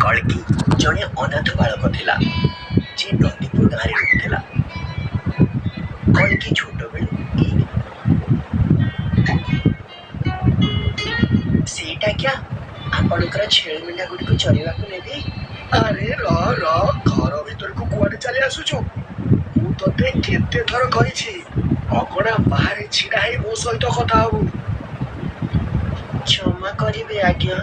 କଳ୍କୀ ଜଣେ ଅନାଥ ବାଳକ ଥିଲା, ଯିଏ ନନ୍ଦୀପୁର ଗାଁରେ ରହୁଥିଲା। କଳ୍କୀ ଛୋଟବେଳୁ ଏଇ ସେଇଟା କ୍ୟା ଆପଣଙ୍କର ଛେଳି ମେଣ୍ଢା ଗୁଡ଼ିକୁ ଚରେଇବାକୁ ନେବି? ଆରେ ର ର, ଘର ଭିତରକୁ କୁଆଡେ ଚାଲି ଆସୁଛୁ? ମୁଁ ତତେ କେତେ ଥର କହିଛି, ଅଗଣା ବାହାରେ ଛିଡା ହେଇ ମୋ ସହିତ କଥା ହବୁ। କ୍ଷମା କରିବେ ଆଜ୍ଞା।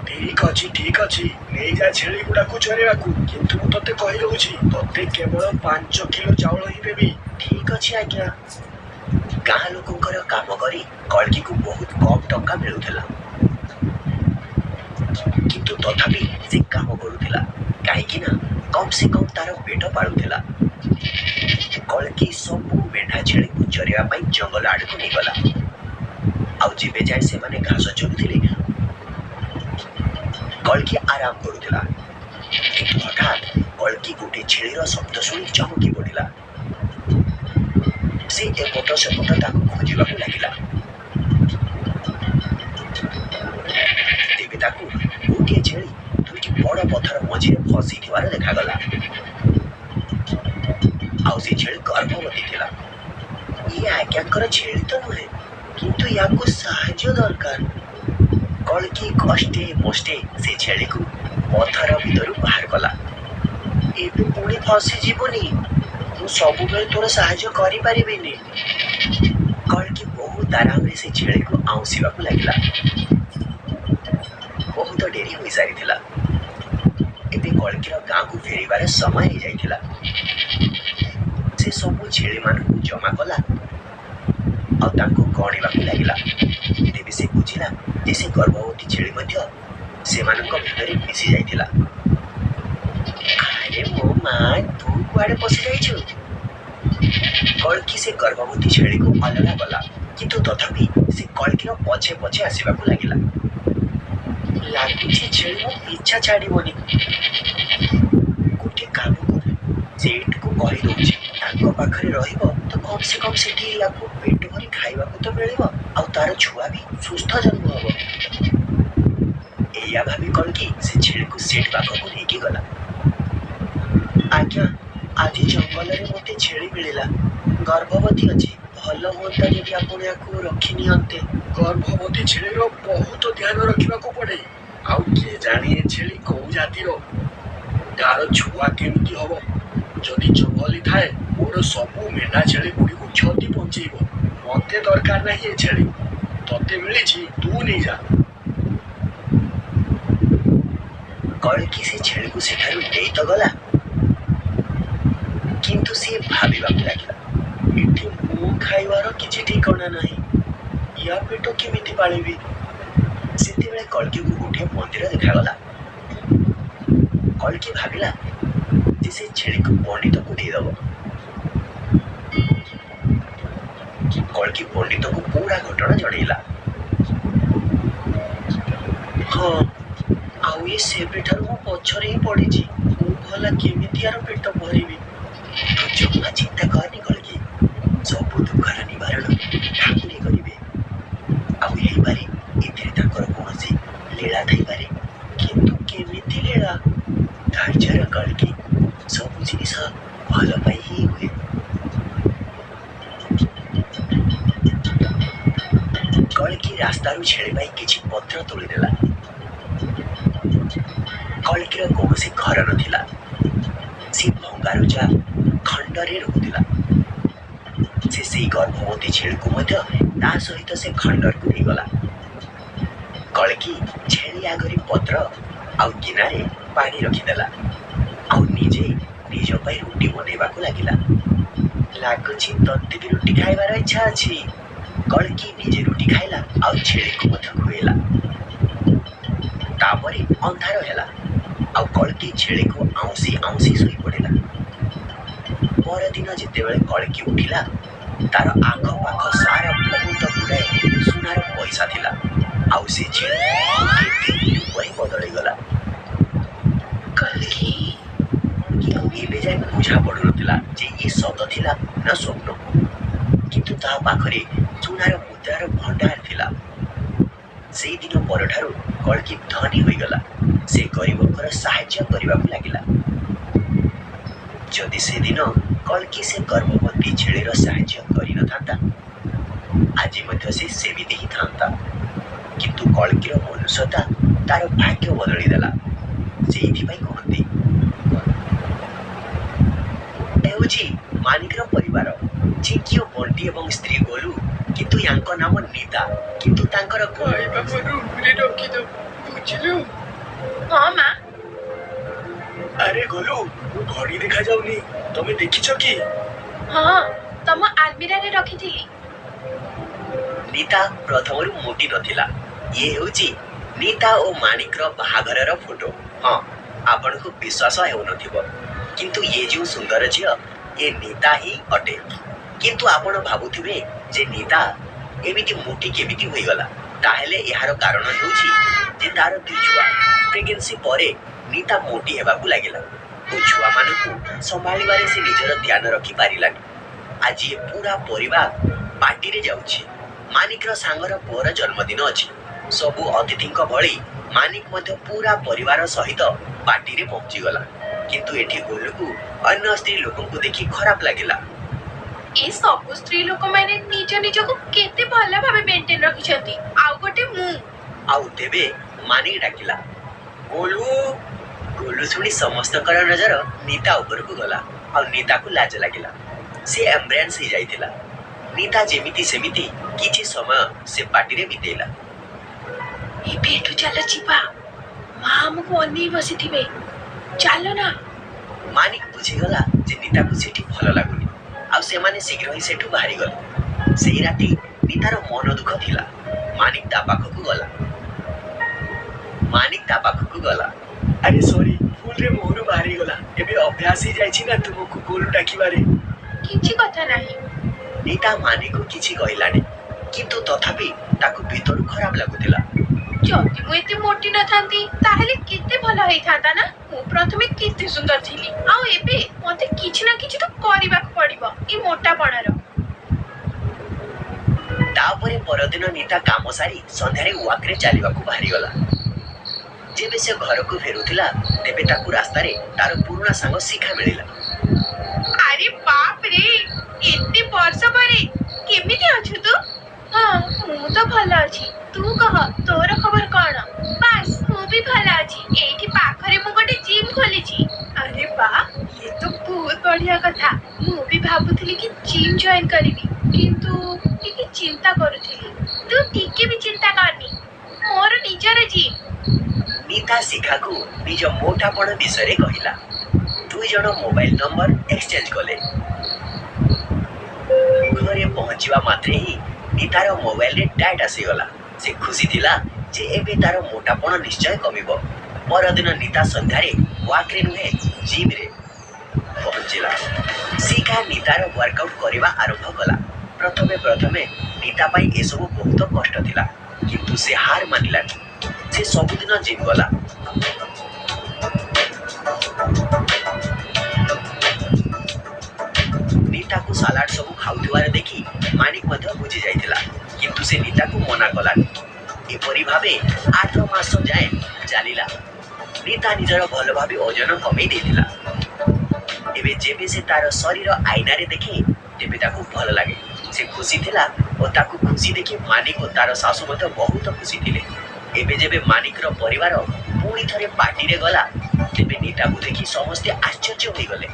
ଠିକ ଅଛି, ଠିକ ଅଛି, ନେଇଯା ଛେଳି ଗୁଡାକୁ ଚରେଇବାକୁ। କିନ୍ତୁ ମୁଁ ତତେ କହି ରହୁଛି, ତତେ କେବଳ 5 କିଲୋ ଚାଉଳ ହିଁ ଦେବି। ଠିକ ଅଛି ଆଜ୍ଞା। ଗାଁ ଲୋକଙ୍କର କାମ କରି କଳ୍କୀକୁ ବହୁତ କମ ଟଙ୍କା ମିଳୁଥିଲା, କିନ୍ତୁ ତଥାପି ସେ କାମ କରୁଥିଲା, କାହିଁକି ନା କମ ସେ କମ ତାର ପେଟ ପାଳୁଥିଲା। କଳ୍କୀ ସବୁ ମେଣ୍ଢା ଛେଳିକୁ ଚରେଇବା ପାଇଁ ଜଙ୍ଗଲ ଆଡକୁ ନେଇଗଲା। ଆଉ ଯେବେ ଯାଏ ସେମାନେ ଘାସ ଚରୁଥିଲେ, କଳ୍କୀ ଆରାମ କରୁଥିଲା। କିନ୍ତୁ ହଠାତ୍ କଳ୍କୀ ଗୋଟେ ଛେଳିର ଶବ୍ଦ ଶୁଣି ଚମକି ପଡ଼ିଲା। ସେ ଏପଟ ସେପଟ ତାକୁ ଖୋଜିବାକୁ ଲାଗିଲା। ତେବେ ତାକୁ ଗୋଟିଏ ଛେଳି ଦୁଇଟି ବଡ ପଥର ମଝିରେ ଫସିଥିବାର ଦେଖାଗଲା, ଆଉ ସେ ଛେଳି ଗର୍ଭବତୀ ଥିଲା। ଇଏ ଆଜ୍ଞାଙ୍କର ଛେଳି ତ ନୁହେଁ, କିନ୍ତୁ ୟାକୁ ସାହାଯ୍ୟ ଦରକାର। କଳ୍କୀ କଷ୍ଟେ ମଷ୍ଟେ ସେ ଛେଳିକୁ ପଥର ଭିତରୁ ବାହାର କଲା। ଏବେ ପୁଣି ଫସି ଯିବୁନି, ମୁଁ ସବୁବେଳେ ତୋର ସାହାଯ୍ୟ କରିପାରିବିନି। କଳ୍କୀ ବହୁତ ଆରାମରେ ସେ ଛେଳିକୁ ଆଉଁସିବାକୁ ଲାଗିଲା। ବହୁତ ଡେରି ହୋଇସାରିଥିଲା। ଏବେ କଳ୍କୀର ଗାଁକୁ ଫେରିବାର ସମୟ ହେଇଯାଇଥିଲା। ସେ ସବୁ ଛେଳିମାନଙ୍କୁ ଜମା କଲା ଆଉ ତାଙ୍କୁ ଗଣିବାକୁ ଲାଗିଲା। ତେବେ ସେ ବୁଝିଲା ଯେ ସେ ଗର୍ଭବତୀ ଛେଳି ମଧ୍ୟ ସେମାନଙ୍କ ଭିତରେ ମିଶି ଯାଇଥିଲା। ଆରେ ମୋ ମା, ତୁ କୁଆଡେ ପଶି ଯାଇଛୁ? କଳ୍କୀ ସେ ଗର୍ଭବତୀ ଛେଳିକୁ ଅଲଗା କଲା, କିନ୍ତୁ ତଥାପି ସେ କଳ୍କୀର ପଛେ ପଛେ ଆସିବାକୁ ଲାଗିଲା। ଲାଗୁଛି ଛେଳି ମୋ ପିଛା ଛାଡିବନି। ଗୋଟେ କାମ କର, ସେଠକୁ କହିଦଉଛି ତାଙ୍କ ପାଖରେ ରହିବ ତ କମ ସେ କମ ସେଠି ୟାକୁ ପେଟ ଭରି ଖାଇବାକୁ ତ ମିଳିବ, ଆଉ ତାର ଛୁଆ ବି ସୁସ୍ଥ ଜନ୍ମ ହବ। ଏଇଆ ଭାବି କଳ୍କୀ ସେ ଛେଳିକୁ ସେଠ ପାଖକୁ ନେଇକି ଗଲା। ଆଜ୍ଞା, ଆଜି ଜଙ୍ଗଲରେ ମୋତେ ଛେଳି ମିଳିଲା, ଗର୍ଭବତୀ ଅଛି। ଭଲ ହୁଅନ୍ତା ଯଦି ଆପଣ ୟାକୁ ରଖି ନିଅନ୍ତେ। ଗର୍ଭବତୀ ଛେଳିର ବହୁତ ଧ୍ୟାନ ରଖିବାକୁ ପଡେ, ଆଉ କିଏ ଜାଣେ ଏ ଛେଳି କୋଉ ଜାତିର, ତାର ଛୁଆ କେମିତି ହବ। ଯଦି ଜଙ୍ଗଲୀ ଥାଏ, ମୋର ସବୁ ମେଣ୍ଢା ଛେଳି ଗୁଡ଼ିକୁ କ୍ଷତି ପହଞ୍ଚେଇବ। ମତେ ଦରକାର ନାହିଁ ଏ ଛେଳି, ତତେ ମିଳିଛି, ତୁ ନେଇଯା। କଳ୍କୀ ସେ ଛେଳିକୁ ସେଠାରୁ ନେଇ ତ ଗଲା, କିନ୍ତୁ ସେ ଭାବିବାକୁ ଲାଗିଲା, ଏଠି ମୁଁ ଖାଇବାର କିଛି ଠିକଣା ନାହିଁ, ୟା ପେଟ କେମିତି ପାଳିବି? ସେତେବେଳେ କଳ୍କୀକୁ ଗୋଟିଏ ମନ୍ଦିର ଦେଖାଗଲା। କଳ୍କୀ ଭାବିଲା ଯେ ସେ ଛେଳିକୁ ପଣ୍ଡିତକୁ ଦେଇଦବ। କଳ୍କୀ ପଣ୍ଡିତକୁ ପୁରା ଘଟଣା ଜଣେଇଲା। ହଁ, ଆଉ ଏ ସେବେଠାରୁ ମୋ ପଛରେ ହିଁ ପଡିଛି। ମୁଁ ଭଲା କେମିତି ୟାର ପେଟ ଭରିବି? ତୁ ଜମା ଚିନ୍ତା କରନି କଳ୍କୀ, ସବୁ ଦୁଃଖର ନିବାରଣ ଠାକୁରେ କରିବେ। ଆଉ ହେଇପାରେ ଏଥିରେ ତାଙ୍କର କୌଣସି ଲୀଳା ଥାଇପାରେ। କିନ୍ତୁ କେମିତି ଲୀଳା? ଧୈର୍ଯ୍ୟର କଳ୍କୀ, ସବୁ ଜିନିଷ ଭଲ ପାଇଁ ହିଁ ହୁଏ। କଳ୍କୀ ରାସ୍ତାରୁ ଛେଳି ପାଇଁ କିଛି ପତ୍ର ତୋଳିଦେଲା। କଳ୍କୀର କୌଣସି ଘର ନଥିଲା, ସେ ଭଙ୍ଗାରୁଜା ଖଣ୍ଡରେ ରହୁଥିଲା। ସେ ସେଇ ଗର୍ଭବତୀ ଛେଳିକୁ ମଧ୍ୟ ତା ସହିତ ସେ ଖଣ୍ଡରକୁ ନେଇଗଲା। କଳ୍କୀ ଛେଳି ଆଗରେ ପତ୍ର ଆଉ ଗିନାରେ ପାଣି ରଖିଦେଲା, ଆଉ ନିଜେ ନିଜ ପାଇଁ ରୁଟି ବନେଇବାକୁ ଲାଗିଲା। ଲାଗୁଛି ତତେ ବି ରୁଟି ଖାଇବାର ଇଚ୍ଛା ଅଛି। କଳ୍କୀ ନିଜେ ରୁଟି ଖାଇଲା ଆଉ ଛେଳିକୁ ମଧ୍ୟ ଖୁଏଇଲା। ତାପରେ ଅନ୍ଧାର ହେଲା, ଆଉ କଳ୍କୀ ଛେଳିକୁ ଆଉଁସି ଆଉଁସି ଶୋଇପଡ଼ିଲା। ପରଦିନ ଯେତେବେଳେ କଳ୍କୀ ଉଠିଲା, ତାର ଆଖପାଖ ସାରା ବହୁତ ଗୁଡ଼ାଏ ସୁନାର ପଇସା ଥିଲା, ଆଉ ସେ ଛେଳି ଗୋଟିଏ ଦେବୀ ରୂପରେ ବଦଳିଗଲା। କଳ୍କୀ, କିନ୍ତୁ ଏବେ ଯାଏ ବୁଝା ପଡୁନଥିଲା ଯେ ଇଏ ସତ ଥିଲା ନା ସ୍ୱପ୍ନ। କିନ୍ତୁ ତା ପାଖରେ ସୁନାର ମୁଦ୍ରାର ଭଣ୍ଡାର ଥିଲା। ସେଇଦିନ ପରଠାରୁ କଳ୍କୀ ଧନୀ ହୋଇଗଲା। ସେ ଗରିବଙ୍କର ସାହାଯ୍ୟ କରିବାକୁ ଲାଗିଲା। ଯଦି ସେଦିନ କଳ୍କୀ ସେ ଗର୍ଭବତୀ ଛେଳିର ସାହାଯ୍ୟ କରିନଥାନ୍ତା, ଆଜି ମଧ୍ୟ ସେ ସେମିତି ହିଁ ଥାନ୍ତା। କିନ୍ତୁ କଳ୍କୀର ମନୁଷ୍ୟତା ତାର ଭାଗ୍ୟ ବଦଳି ଦେଲା। ସେଇଥିପାଇଁ କୁହନ୍ତି, ହେଉଛି ମାନିକର ପରିବାର, ଚିଙ୍କି ଓ ବଣ୍ଟି ଏବଂ ସ୍ତ୍ରୀ ଗୋଲୁ। କିନ୍ତୁ ୟାଙ୍କ ନାମ ନିତା, କିନ୍ତୁ ତାଙ୍କର ଖାଇବା ମୋ ରୁମରେ ରଖିଦବୁ, ବୁଝିଲୁ? ହଁ ମା। ଆରେ ଗୋଲୁ, ମୋ ଘଡ଼ି ଦେଖାଯାଉନି, ତମେ ଦେଖିଛ କି? ହଁ, ତମ ଆଲମିରାରେ ରଖିଥିଲି। ନିତା ପ୍ରଥମରୁ ମୋଟି ନଥିଲା। ଇଏ ହେଉଛି ନିତା ଓ ମାଣିକର ବାହାଘରର ଫଟୋ। ହଁ, ଆପଣଙ୍କୁ ବିଶ୍ୱାସ ହେଉନଥିବ, କିନ୍ତୁ ଇଏ ଯେଉଁ ସୁନ୍ଦର ଝିଅ, ଏ ନିତା ହିଁ ଅଟେ। କିନ୍ତୁ ଆପଣ ଭାବୁଥିବେ ଯେ ନିତା ଏମିତି ମୋଟି କେମିତି ହୋଇଗଲା? ତାହେଲେ ଏହାର କାରଣ ହେଉଛି ଯେ ତାର ଦୁଇ ଛୁଆ ପ୍ରେଗନେନ୍ସି ପରେ ନିତା ମୋଟି ହେବାକୁ ଲାଗିଲା ଓ ଛୁଆମାନଙ୍କୁ ସମ୍ଭାଳିବାରେ ସେ ନିଜର ଧ୍ୟାନ ରଖିପାରିଲାନି। ଆଜି ଏ ପୁରା ପରିବାର ପାର୍ଟିରେ ଯାଉଛି। ମାନିକର ସାଙ୍ଗର ପୁଅର ଜନ୍ମଦିନ ଅଛି। ସବୁ ଅତିଥିଙ୍କ ଭଳି ମାନିକ ମଧ୍ୟ ପୁରା ପରିବାର ସହିତ ପାର୍ଟିରେ ପହଞ୍ଚିଗଲା। କିନ୍ତୁ ଏଠି ଗୋଲୁକୁ ଅନ୍ୟ ସ୍ତ୍ରୀ ଲୋକଙ୍କୁ ଦେଖି ଖରାପ ଲାଗିଲା। ଏ ସବୁ ସ୍ତ୍ରୀ ଲୋକମାନେ ନିଜ ନିଜକୁ କେତେ ଭଲ ଭାବେ ମେଣ୍ଟେନ ରଖିଛନ୍ତି, ଆଉ ଗୋଟେ ମୁଁ। ଆଉ ତେବେ ମାନିକ ଡାକିଲା, ଗୋଲୁ। ଗୋଲୁ ଶୁଣି ସମସ୍ତଙ୍କର ନଜର ନିତା ଉପରକୁ ଗଲା ଆଉ ନିତାକୁ ଲାଜ ଲାଗିଲା। ସେ ଏମ୍ବ୍ରାନ୍ସ ହେଇଯାଇଥିଲା। ନିତା ଯେମିତି ସେମିତି କିଛି ସମୟ ସେ ପାର୍ଟିରେ ବିତେଇଲା। ଏବେ ଏଠୁ ଚାଲ ଯିବା, ମା ଆମକୁ ଅନେଇ ବସିଥିବେ, ଚାଲ ନା। ମାନିକ ବୁଝିଗଲା ଯେ ନିତାକୁ ସେଠି ଭଲ ଲାଗୁନି, ଆଉ ସେମାନେ ଶୀଘ୍ର ହିଁ ସେଠୁ ବାହାରିଗଲେ। ସେଇ ରାତି ନିତାର ମନ ଦୁଃଖ ଥିଲା। ମାନିକ ତା ପାଖକୁ ଗଲା। ମାନିକ ତା ପାଖକୁ ଗଲା। ଆରେ ସରି, ଭୁଲରେ ମୁହଁରୁ ବାହାରିଗଲା। ଏବେ ଅଭ୍ୟାସ ହେଇଯାଇଛି ନା ତୁମକୁ ଗୋଲୁ ଡାକିବାରେ। କିଛି କଥା ନାହିଁ। ନିତା ମାନିକୁ କିଛି କହିଲାନି, କିନ୍ତୁ ତଥାପି ତାକୁ ଭିତରୁ ଖରାପ ଲାଗୁଥିଲା। ଯଦି ମୁଁ ଏତେ ମୋଟି ନଥାନ୍ତି ତାହେଲେ କେତେ ଭଲ ହେଇଥାନ୍ତା ନା? ମୁଁ ପ୍ରଥମେ କେତେ ସୁନ୍ଦର ଥିଲି, ଆଉ ଏବେ ମତେ କିଛି ନା କିଛି ତ କରିବାକୁ ପଡିବ ଏ ମୋଟାପଣର। ତାପରେ ପରଦିନ ନିତା କାମ ସାରି ସନ୍ଧ୍ୟାରେ ୱାକରେ ଚାଲିବାକୁ ବାହାରିଗଲା। ଯେବେ ସେ ଘରକୁ ଫେରୁଥିଲା, ତେବେ ତାକୁ ରାସ୍ତାରେ ତାର ପୁରୁଣା ସାଙ୍ଗ ଶିଖା ମିଳିଲା। ଆରେ ବାପରେ, ଏତେ ବର୍ଷ ପରେ କେମିତି ଅଛୁ ତୁ? ହଁ, ମୁଁ ତ ଭଲ ଅଛି, ତୁ କହ ତୋର ଖବର କଣ? ବାସ୍, ମୁଁ ବି ଭଲ ଅଛି। ଏଇଠି ପାଖରେ ମୁଁ ଗୋଟେ ଜିମ୍ ଖୋଲିଛି। ଆରେ ବା, ଇଏ ତ ବହୁତ ବଢିଆ କଥା। ମୁଁ ବି ଭାବୁଥିଲି କି ଜିମ୍ ଜଏନ୍ କରିବି, କିନ୍ତୁ ଟିକେ ଚିନ୍ତା କରୁଥିଲି। ତୁ ଟିକେ ବି ଚିନ୍ତା କରନି, ମୋର ନିଜର ଜିମ୍। ନିତା ଶିଖାକୁ ନିଜ ମୋଟାପଣ ବିଷୟରେ କହିଲା। ଦୁଇ ଜଣ ମୋବାଇଲ ନମ୍ବର ଏକ୍ସଚେଞ୍ଜ କଲେ। ଘରେ ପହଞ୍ଚିବା ମାତ୍ରେ ହିଁ ନିତାର ମୋବାଇଲରେ ଡାଏଟ୍ ଆସିଗଲା। ସେ ଖୁସି ଥିଲା ଯେ ଏବେ ତାର ମୋଟାପଣ ନିଶ୍ଚୟ କମିବ। ପରଦିନ ନିତା ସନ୍ଧ୍ୟାରେ ୱାକରେ ନୁହେଁ, ଜିମ୍ରେ ପହଞ୍ଚିଲା। ଶିଖା ନିତାର ୱାର୍କଆଉଟ କରିବା ଆରମ୍ଭ କଲା। ପ୍ରଥମେ ପ୍ରଥମେ ନିତା ପାଇଁ ଏସବୁ ବହୁତ କଷ୍ଟ ଥିଲା, କିନ୍ତୁ ସେ ହାର ମାନିଲାନି। ସେ ସବୁଦିନ ଜିମ୍ ଗଲା। ନିତାକୁ ସାଲାଡ ସବୁ ଖାଉଥିବାର ଦେଖି ମାନିକ ମଧ୍ୟ ବୁଝି ଯାଇଥିଲା, କିନ୍ତୁ ସେ ନିତାକୁ ମନା କଲାନି। ଏପରି ଭାବେ 8 ମାସ ଯାଏଁ ଚାଲିଲା। ନିତା ନିଜର ଭଲ ଭାବେ ଓଜନ କମେଇ ଦେଇଥିଲା। ଏବେ ଯେବେ ସେ ତାର ଶରୀର ଆଇନାରେ ଦେଖେ, ତେବେ ତାକୁ ଭଲ ଲାଗେ। ସେ ଖୁସି ଥିଲା ଓ ତାକୁ ଖୁସି ଦେଖି ମାନିକ ଓ ତାର ଶାଶୁ ମଧ୍ୟ ବହୁତ ଖୁସି ଥିଲେ। ଏବେ ଯେବେ ମାନିକର ପରିବାର ପୁଣି ଥରେ ପାର୍ଟିରେ ଗଲା, ତେବେ ନିତାକୁ ଦେଖି ସମସ୍ତେ ଆଶ୍ଚର୍ଯ୍ୟ ହୋଇଗଲେ।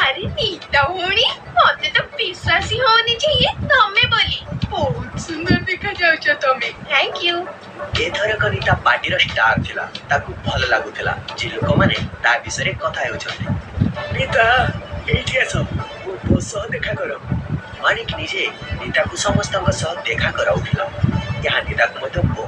ଆରେ ନିତା ଭଉଣୀ, ମତେ ତ ବିଶ୍ୱାସ ହିଁ ହଉନି ଯେ ଇଏ ତମେ ବୋଲି। ବହୁତ ସୁନ୍ଦର ଦେଖାଯାଉଛ ତମେ। Thank you. ଏଥରକ ନିତା ପାର୍ଟିର ଷ୍ଟାର ଥିଲା। ତାକୁ ଭଲ ଲାଗୁଥିଲା ଯେ ଲୋକମାନେ ତା ବିଷୟରେ କଥା ହେଉଛନ୍ତି। ନିତା, ଏଇଠି ଆସ, ମୋ ପୁଅ ସହ ଦେଖା କର। ମାଣିକ ନିଜେ ନିତାକୁ ସମସ୍ତଙ୍କ ସହ ଦେଖା କରାଉଥିଲା। ଏହା ନିତାକୁ ମଧ୍ୟ ବହୁତ